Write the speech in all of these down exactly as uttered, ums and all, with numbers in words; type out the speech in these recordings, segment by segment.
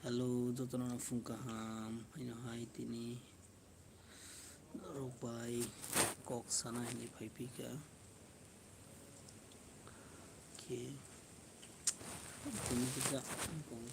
Hello, jotono phung kaham. Haino hai tini norok bai kok sana hinwi phai phika. Khe tini kisa kong kong.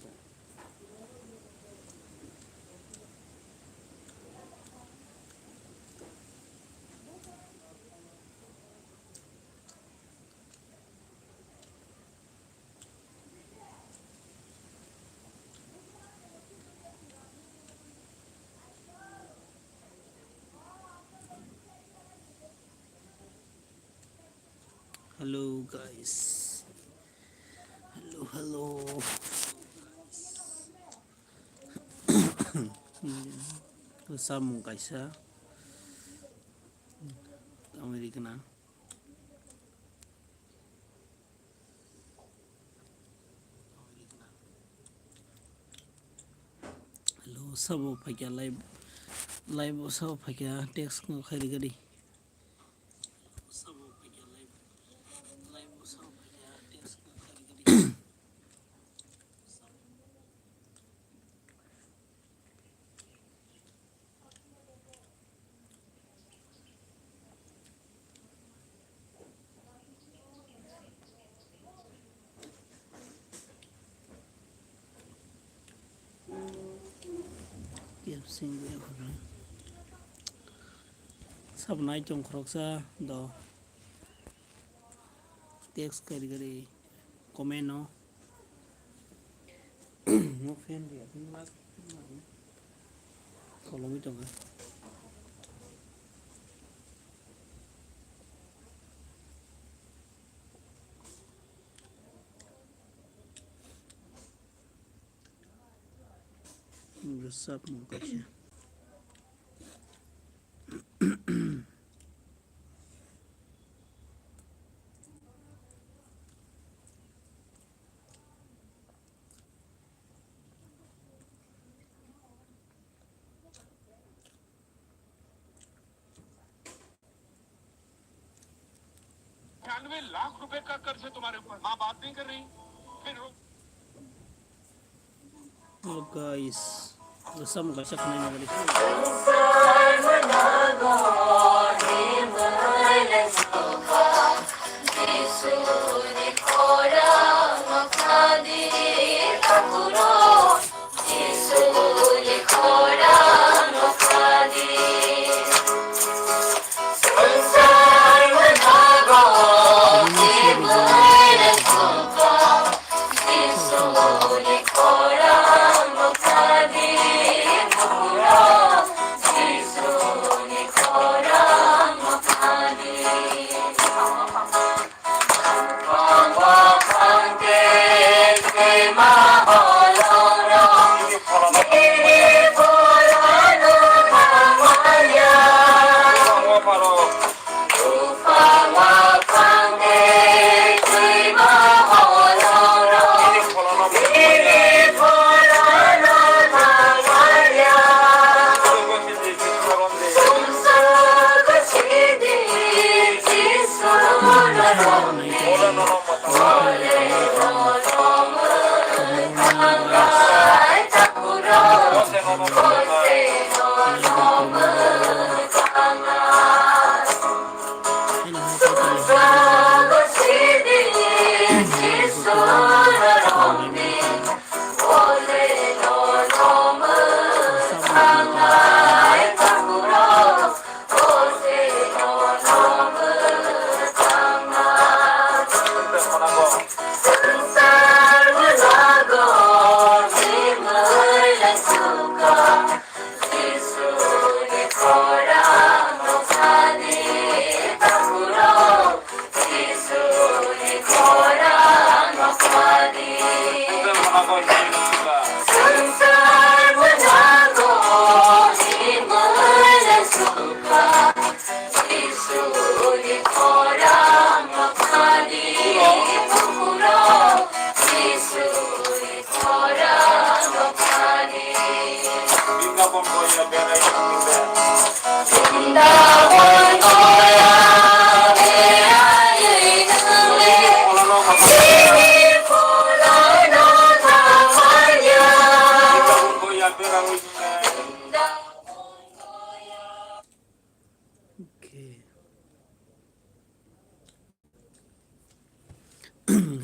Hello guys. Hello, hello. Samung kaisa. Tamo ri kana. Hello, sabo phaikya live, live o sabo phaikya text no khairi gari. Sabnai chong khoroksa do text kari kari comment no. Mo fan dia, mas, mas. Kolomwi tongo. Rwchapmung kaisa. छियानवे लाख रुपए का कर्ज है तुम्हारे ऊपर, माँ बात नहीं कर रही, फिर रो- Hello guys, rwchapmung kaisa khwnai nagari.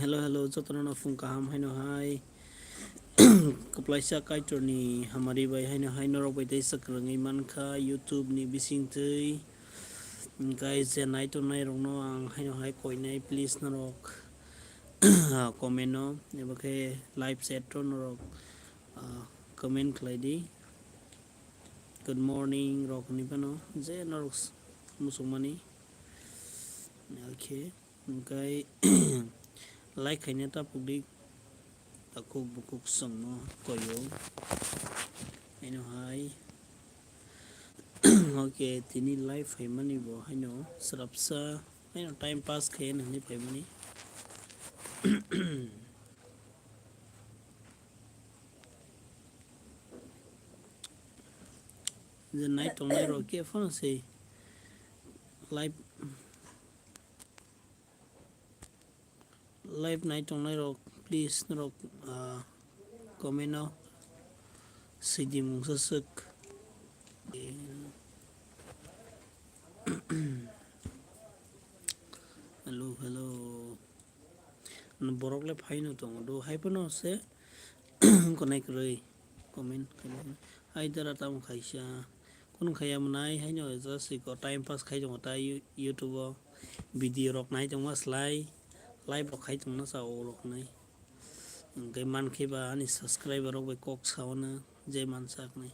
Hello, hello, jotono no phung kaham haino hai. Kwplaisa Kaitorni hamari bai haino hai norok bai tei swkang wngwi mankha YouTube ni bisingtwi. Guys, je nai tongnai rokno ang haino hai koinai, please norok comment no, eba khe live chat o norok, ah, comment khlai di. Good morning rok hinwi phano je norok s-, muchungmani. Okay, hwnkhe like khaina ta pukdi, takhuk bukhuk chwngno koyo. Haino hai. Okay, tini live phaimani bo haino swrapsa, haino time pass khaina hinwi phaimani. Je nai tongnai rok khe phano se live, live nai tongnai rok, please norok, ah, comment o sidi mungsa swk. Hello, hello. Borok le phaino tongo do, hai phano se konai kwrwi comment khaina. Hai dara tamo khaisa, kunu khaya mwnai, haino just iko time pass khai tongo ta You-, YouTube o video rok nai tongma slai, live rok khai tongma sa o rok nai. Hwnkhe mankhe ba ani subscriber rok bai kok saono, je mansak nai.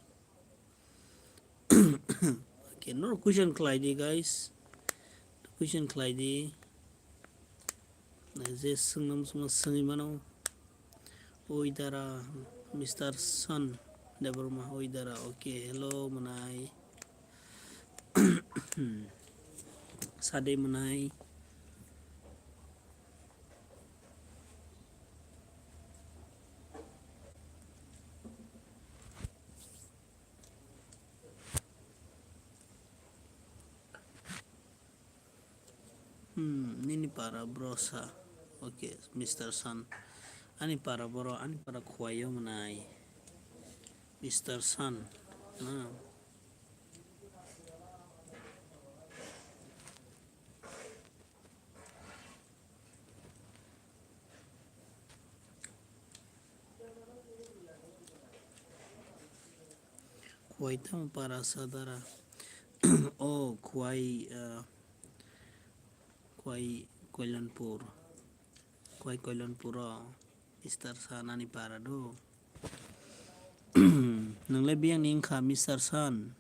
Okay, norok question khlai di, guys. Question khlai di. Je swngno muchungma swngwi mano. Oi dara, Mister Sun Debbarma, oi dara. Okay, hello, mwnai. Sade mwnai. Hmm, nini para bro sa. Okay, Mister Sun. Ani para boro, ani para Khowai o mwnai. Mister Sun. Na. Khowai tamo para sadara. O Khowai, ah, Khowai Koilanpur. Khowai Koilanpur o Mister Sun ani para do. Nwngle biyang ni wngkha Mister Sun.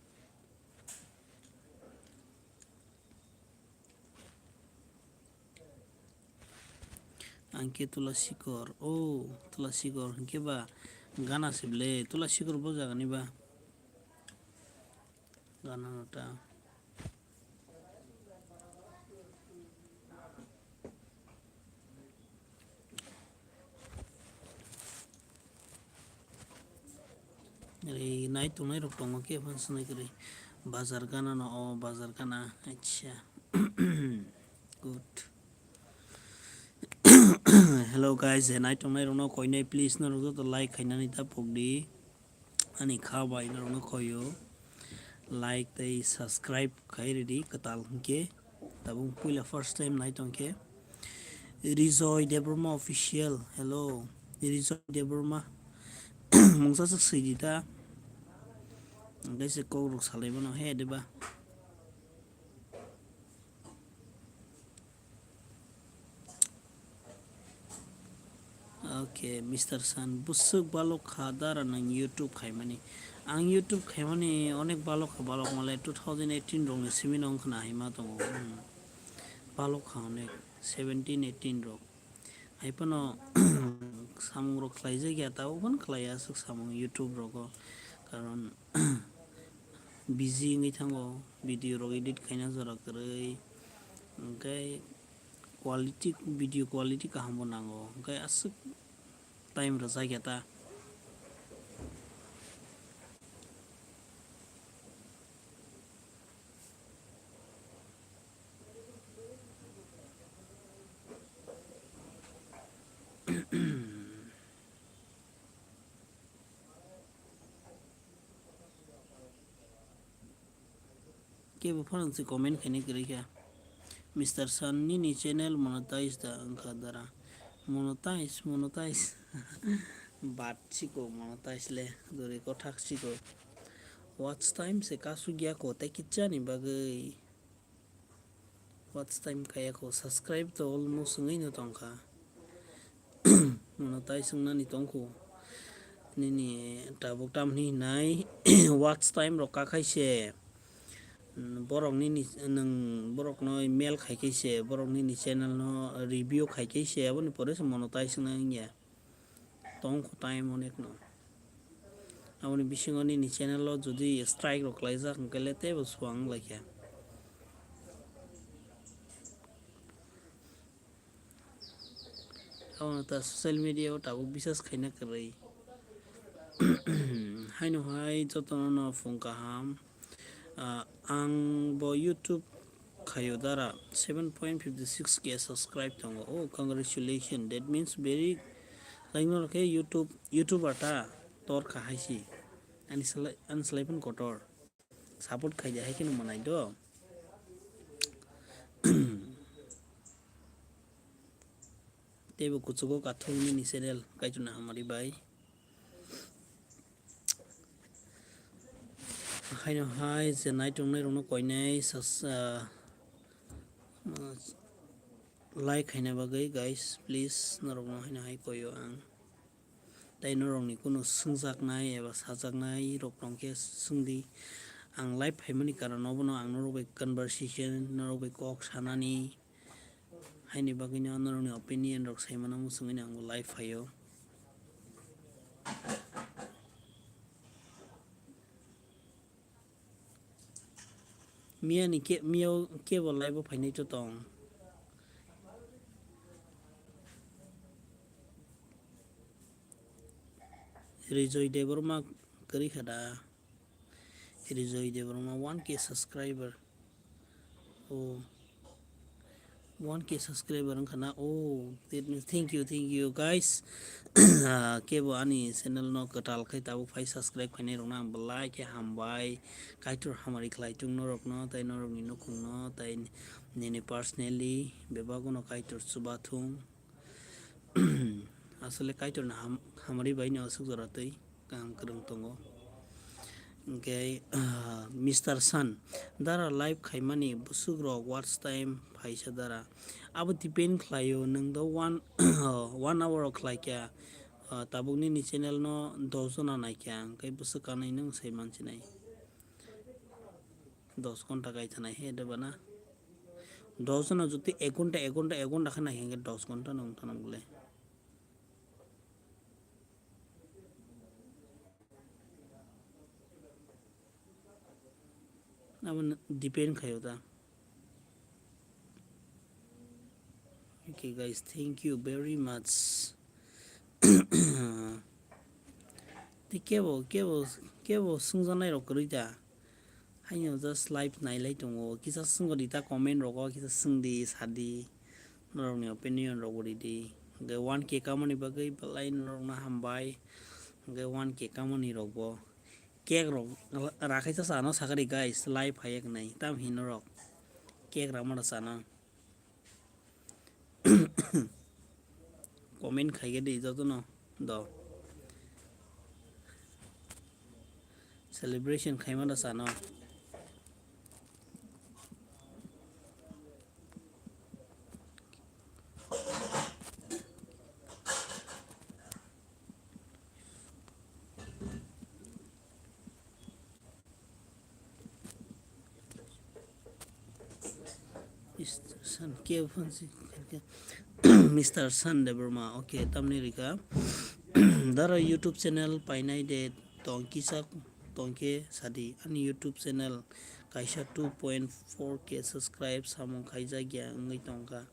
Ang khe Tula Sikor. O, Tula Sikor hwnkhe ba gana se ble. Tula Sikor bo jagani ba? Gana no ta. Ri nai tongnai rok tongo khe phano swnai kwrwi. Bazar gana no, o bazar gana, acha. Good. Hello guys, je nai tongnai rokno koinai please norok joto like khainani ta pokdi. Ani kha bai norokno koyo like tei subscribe khai ridi kwtal hinkhe. Tabuk puila first time nai tongkhe Rijoy Debbarma official. Hello Rijoy Debbarma. Mungsa swk swidi ta. Hwnkhe se kokrok salai mano he deba. Okay, Mister Sun, bwswk balok kha dara nwng YouTube khaimani? Ang YouTube khaimani onek balok kha, balok male two thousand eighteen rokni simi no wngkhwna haima tongo. Hmm. Balok kha onek, seventeen, eighteen rok. Hai phano samung rok khlai jak ya, tabuk phano khlai ya aswk samung YouTube rogo. Karon busy wngwi thango, video rok edit khaina jora kwrwi, hwnkhe quality, video quality kaham bo nango, hwnkhe aswk time rwjak ya ta. Kebo phano se comment khaina kwrwi kha. Mister Sun nini channel monetize da wngkha dara? Monetize, monetize. Bat siko monetize le, dori kothak siko. Watch time se kasugya ko, tei kichani bagwi. Watch time kaya ko, subscribe to almost wngwi no tongkha. Monetize wngnani tongkhu. Nini tabuk tamni hinai watch time rok kakhai se. Borok nini, nwng borok no mail khai khe se, borok nini channel no review khai khe se, aboni pore se monetize wngna wngya. Tong kho time onek no. Aboni bisingo nini channel o jodi strike rok khlaijak hwnkhe le teibo suang wnglaikha. Abono ta social media o tabuk bisas khaina kwrwi. Haino hai jotono no phung kaham. Ah, ang bo YouTube khayo dara, seven point fifty six K subscribe tongo. Oh, congratulations. That means very, like, no khe YouTube, YouTuber ta tor kha hai si. Ani salai, ani salai pun kotor. Support khai de hai khe no manai do. Teibo kuchugo kathok nini channel, Kaitor ni hamari bai. Haino hai je nai tongnai rokno koinai sas-, ah, like khaina bagwi, guys, please, norokno haino hai koyo ang. Tei norokni kunu swngjaknai eba sajaknai rok tongkhe swngdi. Ang live phaimani karon obono ang norok bai conversation, norok bai kok sanani, haini bagwino norokni opinion rok saimano muchungwi ang live phaio. Miya ni ke, miya o kebo live o phainai to tong. Rijoy Debbarma kwrwi kha da? Rijoy Debbarma one K subscriber. Oh. One K subscriber wngkha na? Oh, thank you, thank you, guys. Ah, kebo ani channel no kwtal khai tabuk phai subscribe khainai rokno ang belai khe hambai. Kaitor hamari khlai tung norokno, tei norokni nukhungno, tei nini personally bebagono Kaitor chubathung. Asole Kaitor ni ham-, hamari bai no aswk jora twi kaham kwrwng tongo. Hwnkhe, ah, Mister Sun, dara live khaimani bwswk rok watch time phaisa dara. Abo depend khlaio, nwng do one, one hour o khlaikha, ah, tabuk nini channel no dos jona naikha, hwnkhe bwswk kanwi nwng sai mansinai. Dos ghonta kai thanai he de bana. Dos jona jodi ek ghonta, ek ghonta, ek ghonta khe naikha, hwnkhe dos ghonta no wng thana bole. Abo depend khaio da. Okay guys, thank you very much. Tei kebo, kebo, kebo swngjaknai rok kwrwi da. Haino just live nailai tongo. Kisa swngdi ta comment rogo, kisa swngdi, sadi. Norokni opinion rok bo ridi. Hwnkhe one K kamani bagwi belai norokno hambai. Hwnkhe one K kamani rokbo. Cake rok rakhai sa chano sakari guys, live hai eknai. Tam hino rok. Cake ramano chana. Comment khaigedi jotono do. Celebration khaimano chano. Mister Sun, ke phone si, Mister Sun Debbarma, okay, tamni rika. Dara YouTube channel painai de tong kisa tongke sadi. Ani YouTube channel kaisa two point four K subscribe samung khaijak ya wngwi tongkha.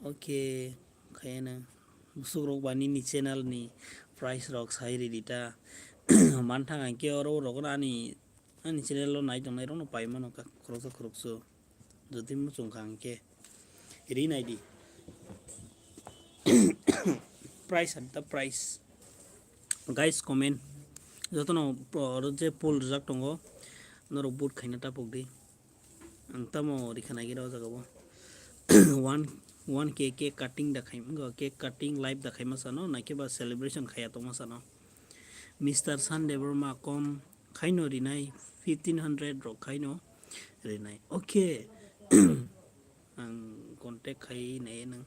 Okay, khayana. Busukrok ba nini channel ni price rok sai ridi ta. Manthang ang ke oro rok ani, ani channel o nai tongnai rok no pai mano ka khoroksa khoroksa. Jodi muchung kha ang ke ri nai di. Price and the price. Guys, comment. Jotono oro je poll rijak tongo. Norok vote khaina ta pok di. Ang tamo rikha nai giri o jaga o. One, one K cake cutting da khai, cake cutting live da khai ma sano, naikhe ba celebration khaya tongma sano. Mister Sun Debbarma kom khaino rinai, fifteen hundred rok khaino rinai. Okay. Ang contact khai nai nang.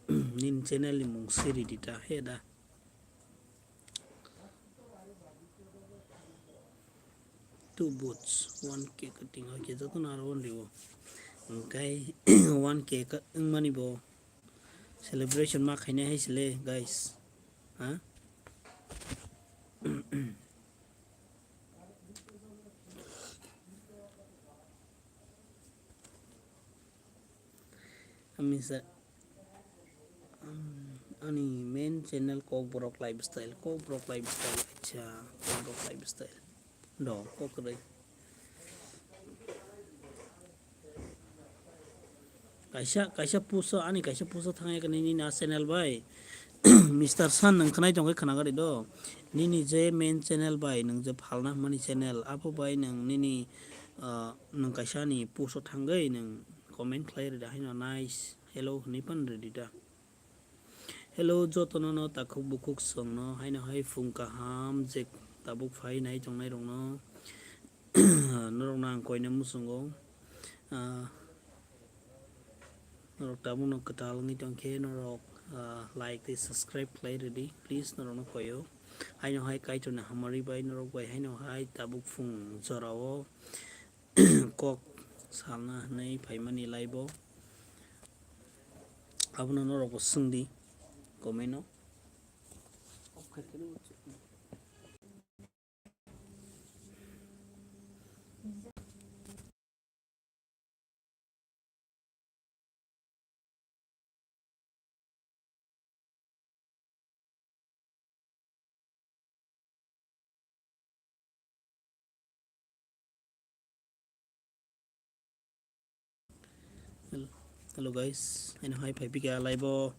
Nini channel ni mung siri di ta, he da. Two booths, one K cutting, okay, joto no aro one ribo. Hwnkhe one K ka-, wngmani bo celebration ma khainai hai sile, guys. Ha? Ami sa, um, ani main channel Kokborok Lifestyle, Kokborok Lifestyle, acha, Kokborok Lifestyle. Do, Kokborok. Kaisa, kaisa puso, ani kaisa puso thangya kani nini a channel bai. Mister Sun nang khnai tongkhe khna gari do. Nini je main channel bai, nang je phalna hwnmani channel, abo bai nang nini, ah, nang kaisa ni puso thangwi nang comment khlai rida haino nice, hello hwnwi pan ridi da. Hello, jotono no takhuk bukhuk songno, haino hai phung kaham je tabuk phai nai tongnai rokno. Norokno ang koina muchungo. Ah, norok tabukno kwtal wngwi tongkhe norok, ah, like tei subscribe khlai rwdi, please, norokno koio. Haino hai Kaitorni hamari bai norok bai haino hai tabuk phung jorao kok salna hwnwi phaimani live-o. Abono norokbo swngdi comment-o. Hello, hello guys, haino hai phai phika live-o,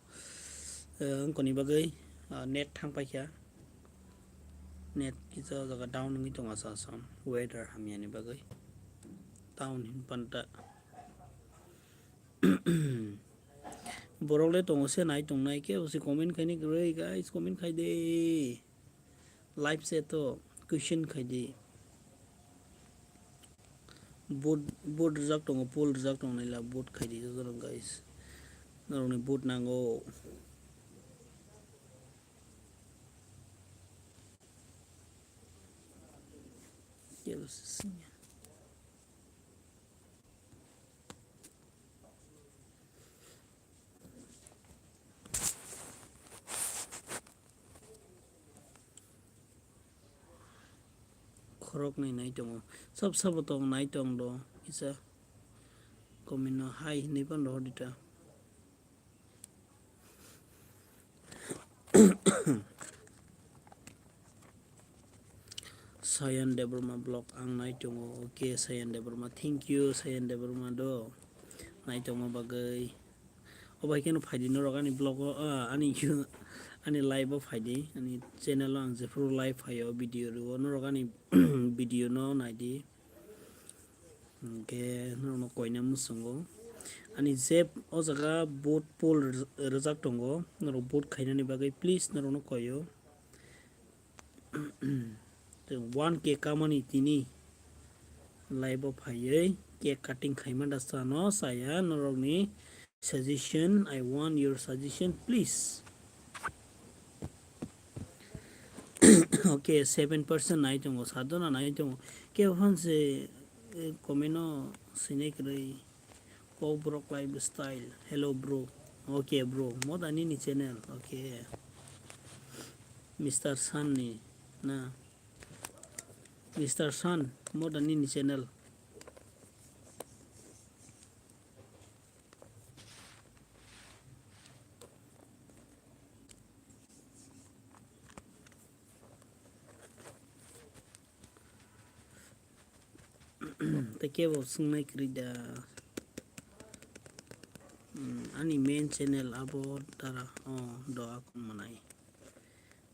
eh, wngkoni bagwi, ah, net thang paikha. Net kisa jaga down wngwi tongo asa asa weather hamyani bagwi. Town hin panta. Borok le tongo se nai tongnai, kebo se comment khaini kwrwi, guys, comment khai de. Live se to question khai de. Vote, vote rijak tongo, poll rijak tongo, naila vote khai de jotono, guys. Norokni vote nango. Kebo se singya. Khoroknwi nai tongo. Sab sabo tong nai tong do kisa. Comment no hai hinwi phan rohor dita. Sayan Debbarma vlog ang nai tongo. Okay, Sayan Debbarma, thank you, Sayan Debbarma do. Nai tongma bagwi. Obo hai kheno phaidi norok ani vlog o, ah, ani, ani live o phaidi, ani channel o ang jephuru live phaio, video rwo, norok ani video no naidi. Hwnkhe norokno koina muchungo. Ani je o jaga vote poll rw-, rwjak tongo, norok vote khainani bagwi please norokno koio. One K kamani tini live o phaiwi cake cutting khaima da chano chaya norokni suggestion, I want your suggestion, please. Okay, seven percent nai tongo, sadona nai tongo. Kebo phan se, eh, comment o sinai kwrwi. Kokborok Lifestyle. Hello, bro. Okay, bro. Moda nini channel. Okay. Mister Sun ni na. Mister Sun, moda nini channel. Tei kebo swngnai kwrwi da. Hmm, ani main channel abo dara. Oh, do akung manai.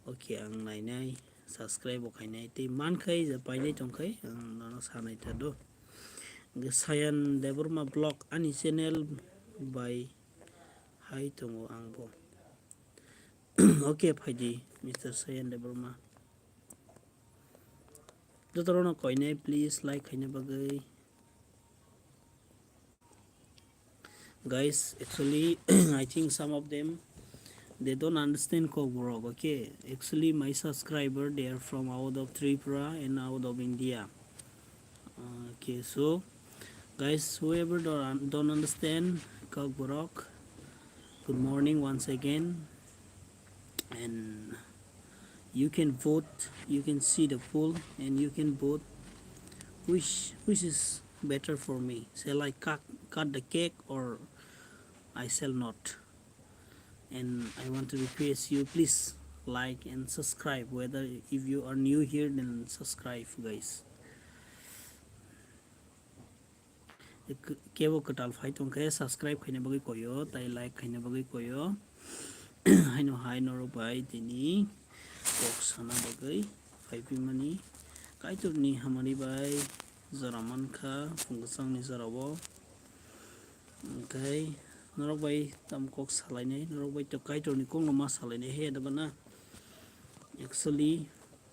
Okay, ang nainai, subscribe bo khainai. Tei mankhai je painai tongkhai, ang nono sanai ta do. Sayan Debbarma vlog ani channel bai hai tongo ang bo. Okay, phaidi Mister Sayan Debbarma. Jotorokno koinai, please like khaina bagwi. Guys, actually, I think some of them, they don't understand Kokborok, okay? Actually, my subscriber, they are from out of Tripura and out of India. Okay, so, guys, whoever don't, don't understand Kokborok, good morning once again. And you can vote, you can see the poll, and you can vote which, which is better for me. Shall I cut, cut the cake or I shall not? And I want to request you, please like and subscribe. Whether if you are new here, then subscribe, guys. Kebo kwtal phai tongkhe subscribe khaina bagwi koyo, tai like khaina bagwi koyo. Haino hai norok bai tini kok sana bagwi phaipimani. Kaitorni hamari bai jora mankha phung kwchangni jorao. Hwnkhe norok bai tam kok salainai, norok bai to Kaitorni kokno ma salainai he da bana. Actually,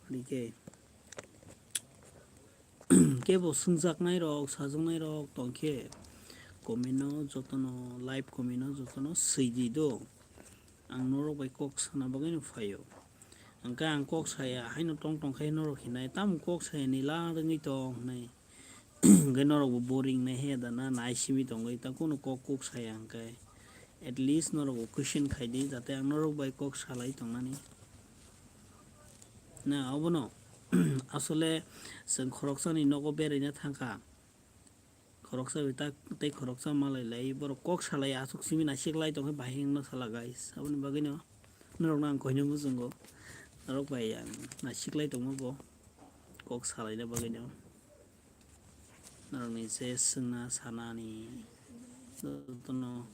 hwnkhe kebo swngjaknai rok, sajaknai rok tongkhe comment no jotono, live comment no jotono swidi do. Ang norok bai kok sana bagwi no phaio. Hwnkhe ang kok saya, haino tong tong khe norok hinai, tamo kok saya ni la rwngwi tong hinai. Hwnkhe norok bo boring nai he da na, nai simi tongwi ta kunu kok kok saya hwnkhe. At least norok bo question khai di, jate ang norok bai kok salai tongnani. Na, obono asole chwng khoroksani nogo beraina thangkha. Khoroksa bai ta tei khoroksa malai lai, borok kok salai aswk simi naisik lai tongkhe bahai wngna sala, guys. Aboni bagwino norokno ang koino muchungo. Norok bai ang naisik lai tongma bo kok salaina bagwino. Norokni je swngna sanani jotono.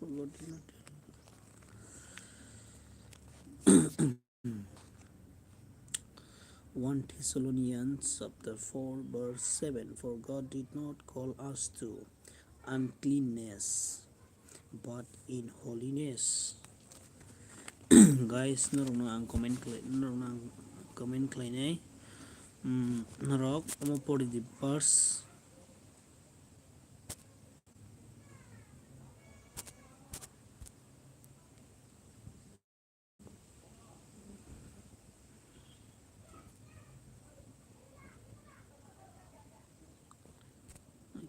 Forgot not. One Thessalonians chapter four verse seven, "For God did not call us to uncleanness, but in holiness." Guys, norokno ang comment khlai, norokno ang comment khlainai. Hmm, norok omo pori di verse.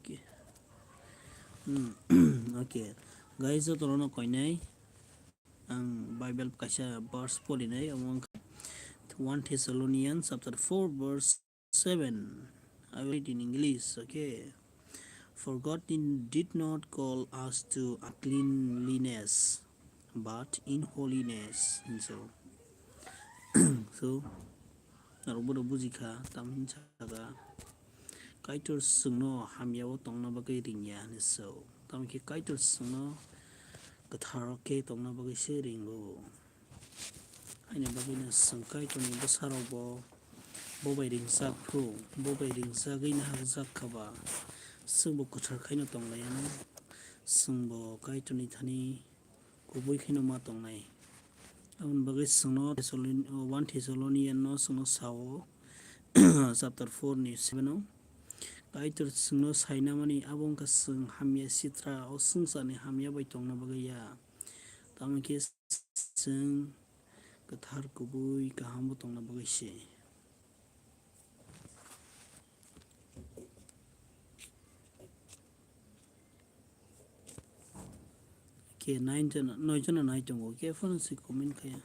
Okay. Hmm. Okay. Guys, jotono koinai ang Bible kaisa verse porinai, omo wngkha One Thessalonians chapter four verse seven. I will read in English, okay? "For God did, did not call us to uncleanliness, but in holiness." So, so, norok bono bujikha, tamni saka, Kaitor chwngno hamyao tongna bagwi ringya hinwi so. Tamokhe Kaitor chwngno kwtharo khe tongna bagwi se ringo. Haini bagwino chwng Kaitorni bwsarokbo bo bai ringjak phru, bo bai ringjagwi nahakjak kha ba, chwngbo kwthar khaino tong lai anw, chwngbo Kaitorni thani kubui khaino ma tongnai. Aboni bagwi chwngno Thessalon-, One Thessalonian no chwngno sao, chapter four ni seven o, Kaitor chwngno sainamani abo wngkha chwng hamya sitra o swngcharni hamya bai tongna bagwi ya. Tamo khe chwng kwthar kubui kaham bo tongna bagwi se. Khe nine jona, noi jona nai tongo, khe phano se comment khaya.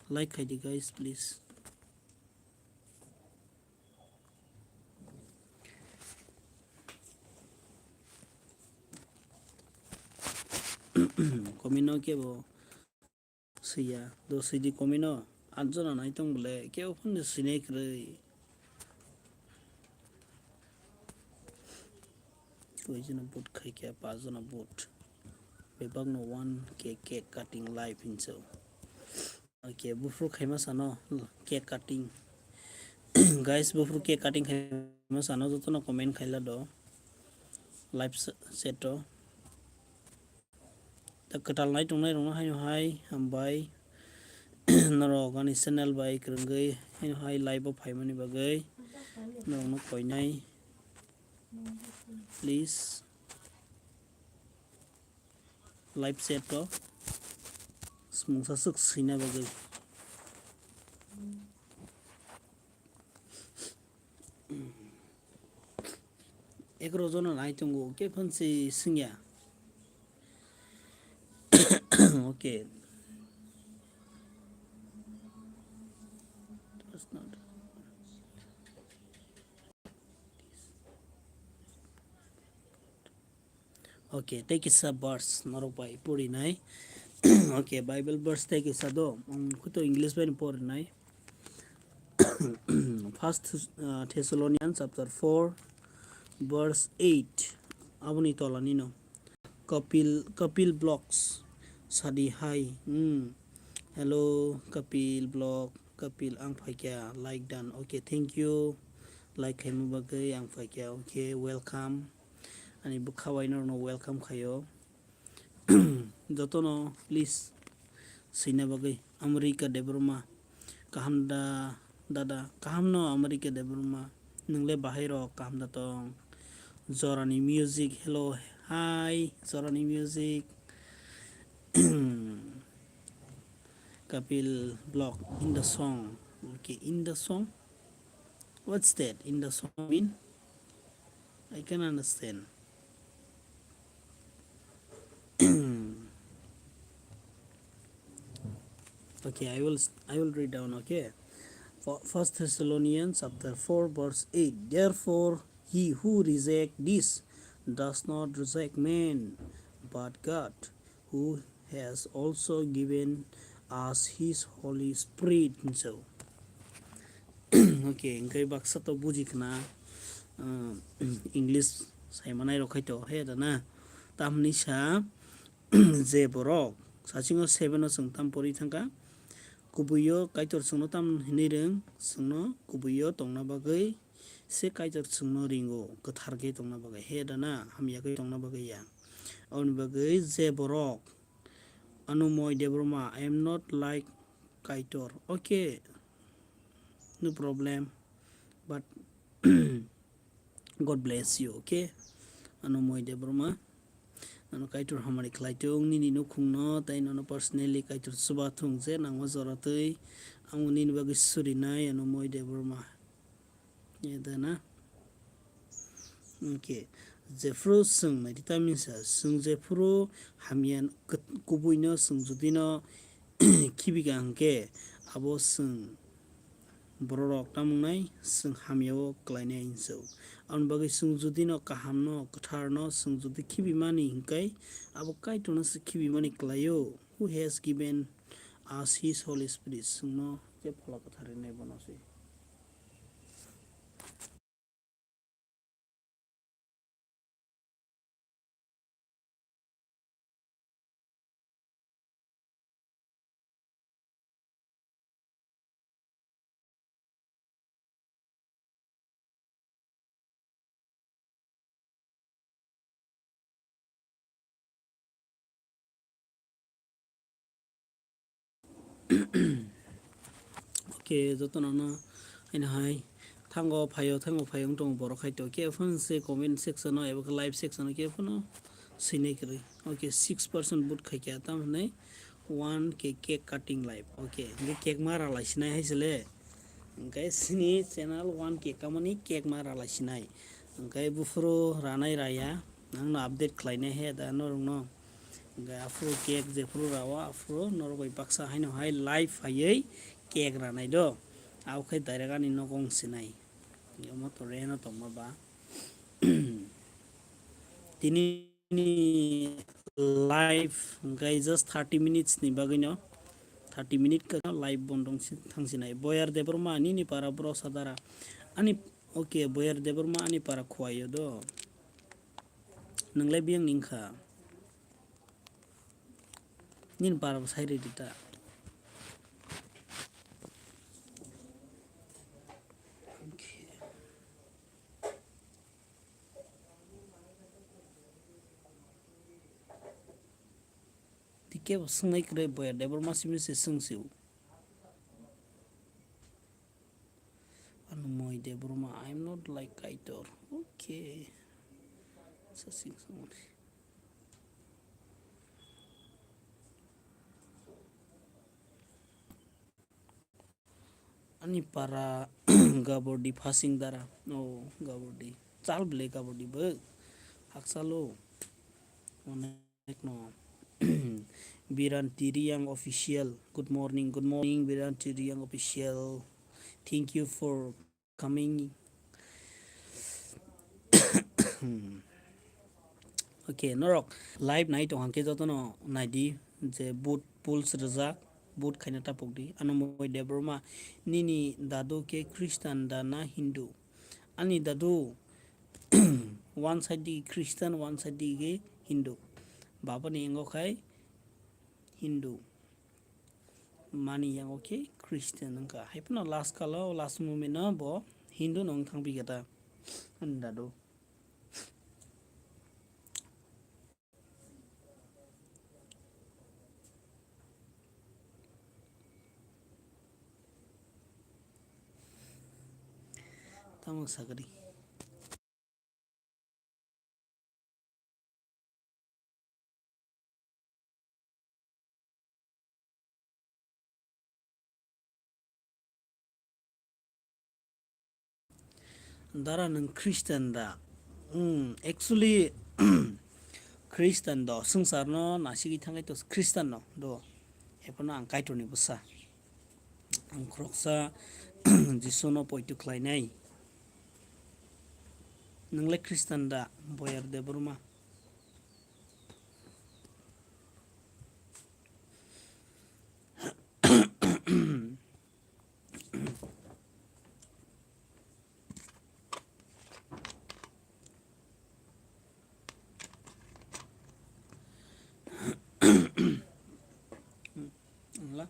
Like khai di guys, please. Comment no kebo swiya, do swidi comment no. Atjona nai tong bole, kebo phone de swinai kwrwi. Koijona vote khai khe, pajona vote. Bebak no one K cake cutting live hinso. Okay, buphuru khaima sano cake cutting. Guys, buphuru cake cutting khaima sano jotono comment khaila do. Live se-, set o. Ta kwtal nai tongnai rokno haino hai hambai. Norok ani channel bai kwrwngwi haino hai live o phaimani bagwi norokno koinai. Please. Live chat o mungsa swk swina bagwi. Egaroh jona nai tongo, khe phansi swngya. Okay. That's not. Okay, tei kisa verse norok bai porinai. Okay, Bible verse tei kisa do. Um, khuto English bai porinai. First, uh, Thessalonians chapter four, verse eight. Aboni tolani no. Kapil, Kapil Vlogs sadi hai. Hmm. Hello, Kapil Vlog. Kapil, ang phaikya, like dan. Okay, thank you. Like khaima bagwi ang phaikya. Okay, welcome. Ani bwkha bai norokno welcome khaio. Jotono please swina bagwi Amrika Debbarma. Kaham da, dada? Kaham no Amrika Debbarma. Nwng le bahai rok kaham da tong? Jorani Music, hello, hi, Jorani Music. Kapil Vlog, in the song. Okay, in the song. What's that? In the song mean? I can understand. Okay, I will, I will read down, okay? For First Thessalonians chapter four, verse eight. Therefore, he who reject this does not reject man, but God, who has also given us his Holy Spirit. So, okay, hingke baksa to buji khna, uh, English sai manai rok khai to, he da na. Tamni sa, je borok, sasingo seven o chwng tam pori thangka, kubuio Kaitor chwngno tam hinwi rwng, chwngno kubuio tongna bagwi se Kaitor chwngno ringo, kwthar khe tongna bagwi, he da na, hamya khe tongna bagwi ya. Aboni bagwi je borok, Anumoi Debbarma, I am not like Kaitor. Okay, no problem, but God bless you, okay? Anumoi Debbarma, ano Kaitor hamari khlai thung, nini nukhungno, tei nono personally Kaitor chuba thung je nangma jora twi, ang nini bagwi surinai, Anumoi Debbarma. Ye da na? Okay. Jephru chwng naidi tamni sa, chwng jephru hamya kut-, kubuino chwng judino khibiga hwnkhe, abo chwng bororok tamungnai chwng hamyao klainai hinso. Aboni bagwi chwng judino kahamno, kwtharno chwng judi khibimani hwnkhe, abo Kaitorno se khibimani klaio. Who has given us his Holy Spirit? Chwngno je Phola Kwthar rinai bono se. Okay, jotono no haino hai thango phaio, thango phaio wng tongo borok hai to. Khe phano se comment section o eba khe live section o khe phano swinai kwrwi. Okay, six percent vote khai kha, tamo hinwi one K cake cutting live. Okay, hwnkhe cake ma ralai sinai hai se le. Hwnkhe sini channel one K kamani cake ma ralai sinai. Hwnkhe buphuru ranai raya, ang no update khlainai he da norok no. Hwnkhe aphuru cake jephuru rawa, aphuru norok bai baksa haino hai live phaiwi cake ranai do. Abo khe direct ani nogo wng sinai. Omo to reno tongma ba. Tini ni live hwnkhe just thirty minutes ni bagwino, thirty minute ka live bondong si-, thangsinai. Boyar Debbarma nini para bro sadara. Ani, okay, Boyar Debbarma ani para Khowai o do. Nwnglai biyang ni wngkha. Nini para bo sai ridi ta. Okay. Tike bo swngnai kwrwi Boyar Debbarma simi se swng sio. Anumoi Debbarma, I am not like Kaitor. Okay. Sa sing song. Ani para Gabordi Phasing Dara. Oh, Gabordi. Chal bele Gabordi bo. Haksalo. Onek no. Biran Tiriang Official. Good morning. Good morning, Biran Tiriang Official. Thank you for coming. Okay, norok live nai tong hangke jotono naidi je boot pulse rwjak, boot khaina tapok di. Anumoi Debbarma, nini dadu ke Christian da na Hindu? Ani dadu one side di Christian, one side di ke Hindu. Baba ni engo khai Hindu. Mani yango khe Christian wngkha. Hai phano last kalo, last moment no bo Hindu no wng thang phi kha ta. Ani dadu. Tamo sakari. Dara, nwng Christian da? Hmm, actually, Christian do. Swngcharno nasigwi thangwi to Christian no do. Ephano ang Kaitorni bwsa. Ang khoroksa Jisuno poito khlainai. Nwngla Christian da, Boyar Debbarma? Wngla.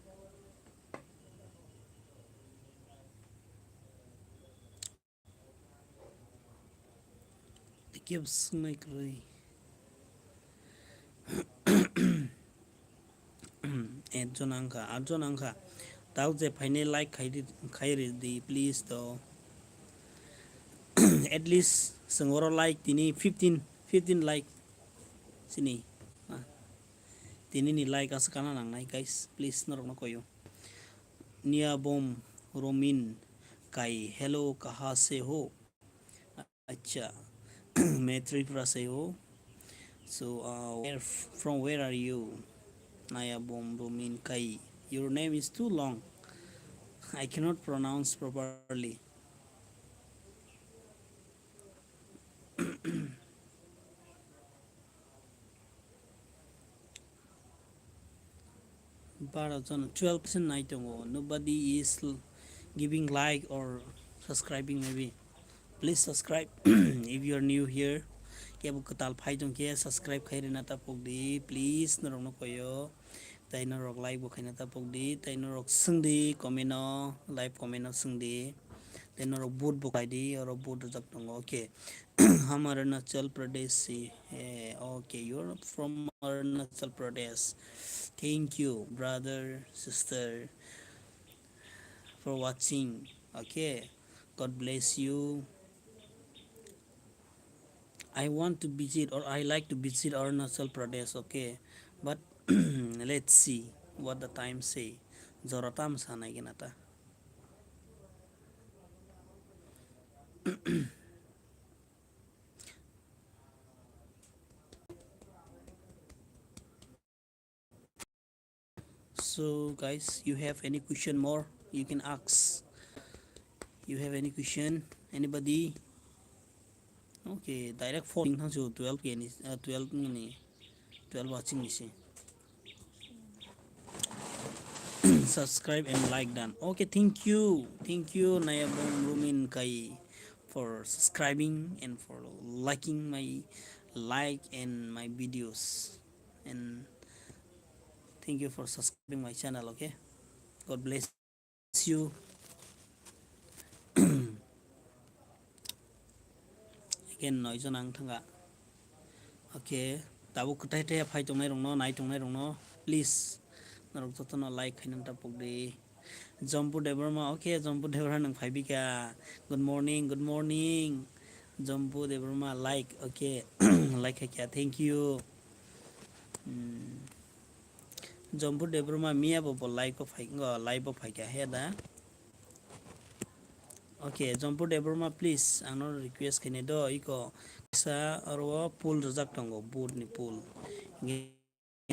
Kebo swngnai kwrwi. Ekjon wngkha, atjon wngkha. Tao je phainai like khai di, khai ri di, please do. At least chwng oro like tini fifteen, fifteen like sini. Ah. Tini ni like aswk kana nangnai, guys. Please, norokno koyo. Nia bom Romin Kai, hello, kaha se ho? Acha, main Tripura se ho. So, uh, where, from where are you? Naya bom Romin Kai. Your name is too long. I cannot pronounce properly. Baro jon, twelve percent nai tongo. Nobody is l-, giving like or subscribing maybe. Please subscribe if you are new here. Kebo kwtal phai tong khe subscribe khai rina tapok di. Please, norokno koyo. Tai norok like bo khaina tapok di. Tai norok swng di comment o, live comment o swng di. Tai norok vote bo khai di, oro vote rwjak tongo. Okay. Ham Arunachal Pradesh se hai. Okay, you're from Arunachal Pradesh. Thank you, brother, sister, for watching. Okay, God bless you. I want to visit or I like to visit Arunachal Pradesh, okay, but let's see what the time say. Jora tam sanai gina ta. So guys, you have any question more? You can ask. You have any question? Anybody? Okay, direct four thang so twelve ke ni, uh, twelve ni. Twelve watching ni se. Subscribe and like done. Okay, thank you. Thank you, Nayabong Rumin Kai, for subscribing and for liking my like and my videos. And thank you for subscribing my channel, okay? God bless you. Again, noi jon ang thanga. Okay, tabuk kwtai tai phai tongnai rokno, nai tongnai rokno, please, norok jotono like khaina ta pok di. Jompu Debbarma, okay, Jompu Debbarma nang phai bika. Good morning, good morning. Jompu Debbarma, like, okay, like khaikya, thank you. Hmm. Jompu Debbarma miya bo, bo live o phai, o live o phai kha he da. Okay, Jompu Debbarma, please, ang no request khainai do, iko kisa oro poll rwjak tongo, vote ni poll. Nge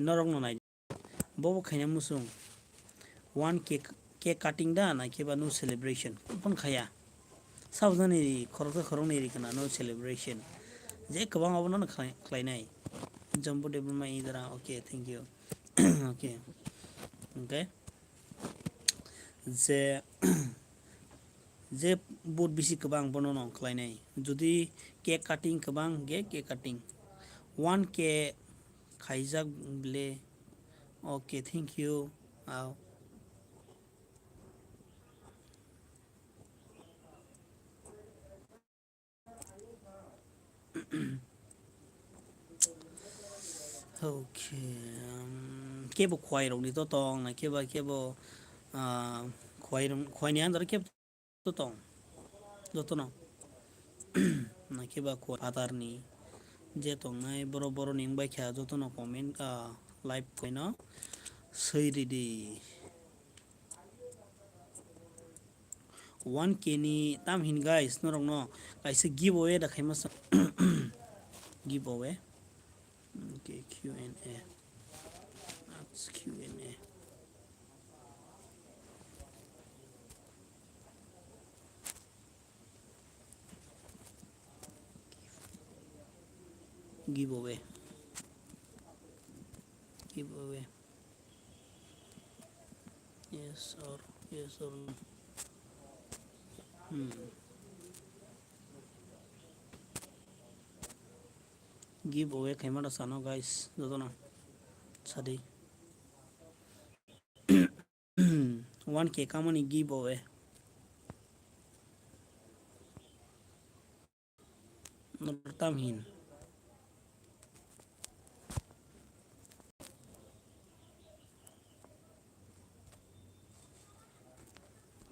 norok no nai. Bo bo khaina musung. One cake, cake cutting da, na khe ba no celebration. Phone khaya. Sabjani khoroksa khoroknwi ri khna no celebration. Je kwbang abono no khlai-, khlainai. Jompu Debbarma idara. Okay, thank you. Okay. Okay. Je, je vote bisi kwbang bono no khlainai. Jodi cake cutting kwbang, ge cake cutting. One K khaijak ble. Okay, thank you. Au. Okay, um, kebo khwai rokni to tong na keba kebo, ah, khwai rok, khwai ni under kebo to tong jotono. Na keba khwai phatar ni je tongnai borok, borok ni wng bai kha jotono comment, ah, live khaino swi ridi. One K ni tam hin guys, norok no kaisa giveaway da khaima sa. Giveaway. Okay, Q and A. That's Q and A. Giveaway. Giveaway. Yes or, yes or no. Hmm. Giveaway khaima da sano guys, jotono sadi. One K kamani giveaway. Nortam hin.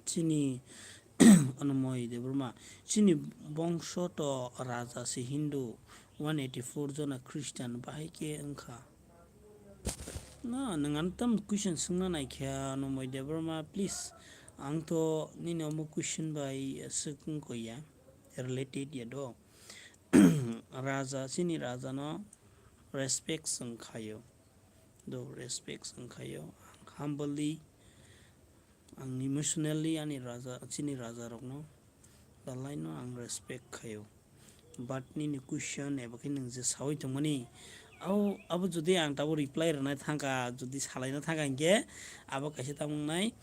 Chini Anumoi Debbarma, chini bongso to raja se Hindu, one eighty four jona Christian, bahai khe wngkha. Na, nwng ano tam question swngna naikha, Anumoi Debbarma, please. Ang to nini omo question bai swk wngkha ya, related ya do. Raja, chini raja no respect swng khayo. Do respect swng khayo. Ang humbly, ang emotionally ani raja, chini raja rokno, dalai no ang respect khayo. But nini question eba khe nwng je sawi tongmani, abo, abo jodi ang tabo reply rwnai thangkha, jodi salaina thangkha hinkhe abo kaisa tamo wngnai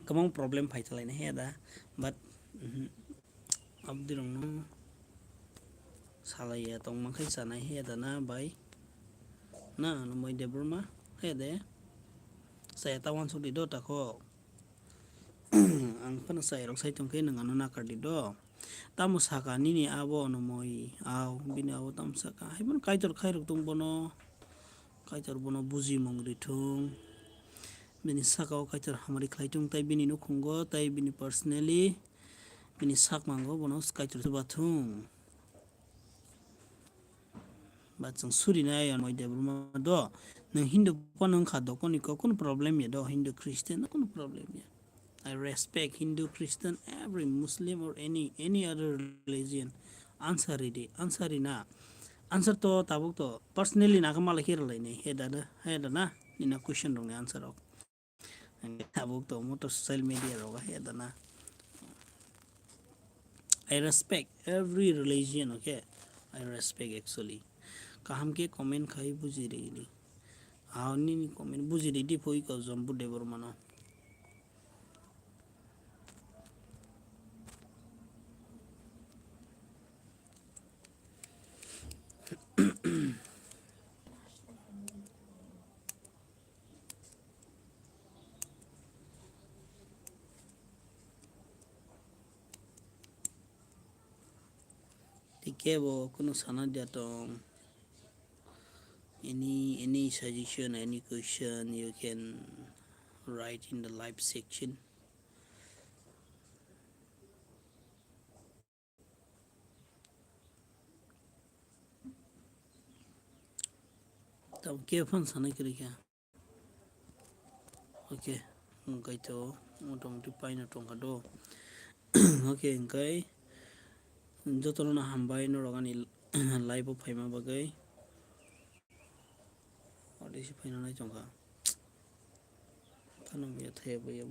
kwbang problem phai thalaina he da. But, mhm, abdi rokno salaiya tongma khe chanai he da na bai? Na, Anumoi Debbarma he de. Saya ta wansuk di do tako. Ang phano chai rok sai tongkhe nwng ano nakar di do. Tamo saka nini abo Anumoi, au, bini abo tamo saka. Hai bono Kaitor khairok tong bono. Kaitor bono bujimung rithung. Bini saka o Kaitor hamari khlai thung, tai bini nukhungo, tai bini personally, bini sakmango bono Kaitor chubathung. Ba chwng surinai Anumoi Debbarma do. Nwng Hindu phano wngkha do, koni kok, kunu problem ya do, Hindu Christian, kunu problem ya. I respect Hindu, Christian, every Muslim or any, any other religion. Answer ridi, answer rina. Answer to tabuk to personally naka malai khe rwlainai. He dada, he dana, nina question rokni answer rok. Tabuk to moto social media rogo he dana. I respect every religion, okay? I respect actually. kaham khe comment khai buji ridi. Ah, nini comment buji ridi poi ko Jompu Debbarma no. Tei kebo kunu sana dia tong. Any, any suggestion, any question, you can write in the live section. Tamo kebo phano sana kwrwi kha. Okay, hwnkhe to motamoti paino tongkha do. Okay, hwnkhe jotono hambai norok ani live o phaima bagwi. Ode se phaina nai tongkha. Thano ya thaya bo ya.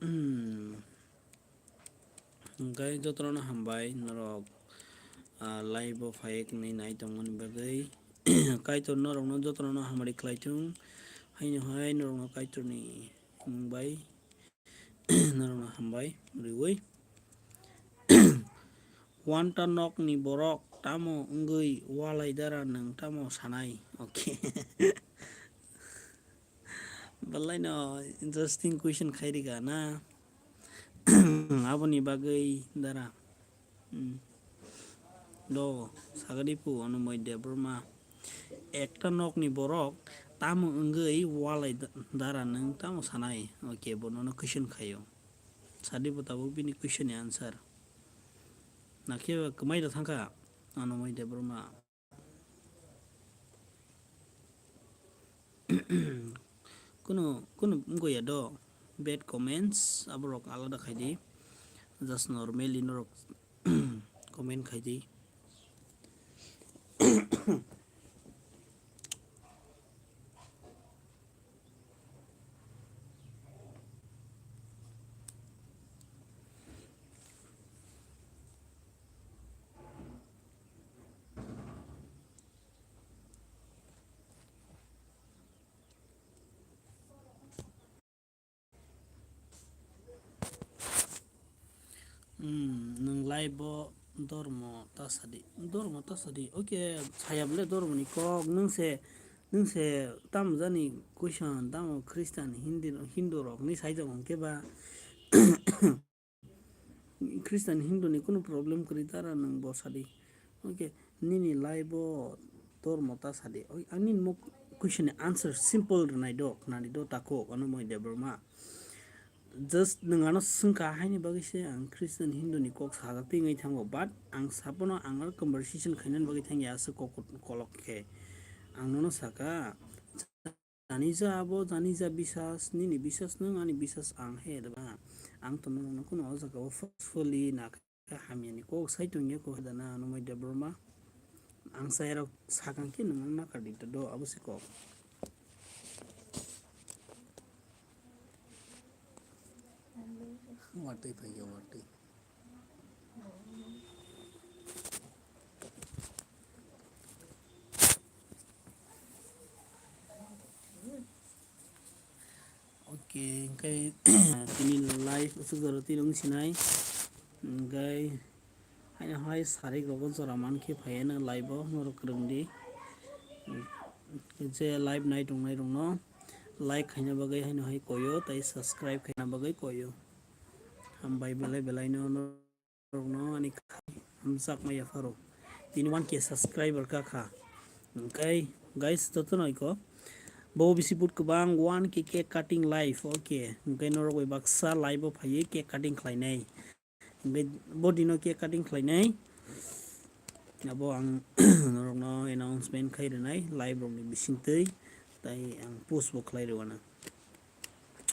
Hmm. Hwnkhe jotono hambai norok, ah, live o phaiwi nai tongmani bagwi. Kaitor norokno jotono hamari khlai thung. Haino hai norokno Kaitorni mung bai norokno hambai riwi. Wanta nokni borok tamo wngwi walai dara nwng tamo sanai? Okay. Belai no interesting question khairika na? Aboni bagwi dara. Hmm. Do, sagadi pu Anumoy Debbarma. Ekta nokni borok tamo wngwi walai da-, dara nwng tamo sanai? Okay, bo nono question khaio. Sadi bo tabuk bini question ni answer. Nakhe kwmai da thangkha Anumoy Debbarma. Kunu, kunu wngya do bad comments, aborok alada khaidi. Just normally norok comment khaidi. Hmm, nwng live o dormo ta sadi, dormo ta sadi. Okay, saya bole dormo ni kok, nwng se, nwng se tamo jani question, tamo Christian, Hindi, Hindu rok ni sai tongo hwnkhe ba? Christian, Hindu ni kunu problem kwrwi dara nwng bo sadi. Okay, nini live o dormo ta sadi. Oi, ang nini mo question ni answer simple rwnai do, khnani do takhuk, Anumoy Debbarma. Just nwng ano swngkha, haini bagwi se ang Christian, Hindu ni kok sajak twi wngwi thango, but ang sabono ang aro conversation khainani bagwi thangya aswk kok kolok khe. Ang nono saka, jani ja abo, jani ja bisas, nini bisas nwng, ani bisas ang, he rwba. Ang to norokno kunu o jaga o forcefully na khe hamya ni kok sai tongya kok da na, Anumoy Debbarma. Ang sai rok sakang khe nwng nakar di do, abo se kok. Watwi phai ya, watwi. Okay, hwnkhe tini live aswk jora twi wng sinai. Hwnkhe haino hai sarik rogo jora mankhe phaiya no live o norok kwrwng di. Je live nai tongnai rokno like khaina bagwi haino hai koyo, tei subscribe khaina bagwi koyo. Hambai belai belai no. Rokno ani hamjakma yapharo. Tini one K subscriber ka kha. Hwnkhe guys, jotono iko. Bo bisi but kwbang one K cake cutting live. Okay. Hwnkhe norok bai baksa live o phaiwi cake cutting khlainai. Hwnkhe bo dino cake cutting khlainai. Abo ang norokno announcement khai rwnai live rokni bisingtwi. Tai ang post bo khlai rwna.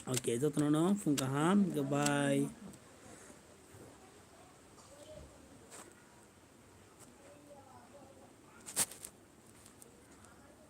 Okay, jotono no phung kaham. Goodbye.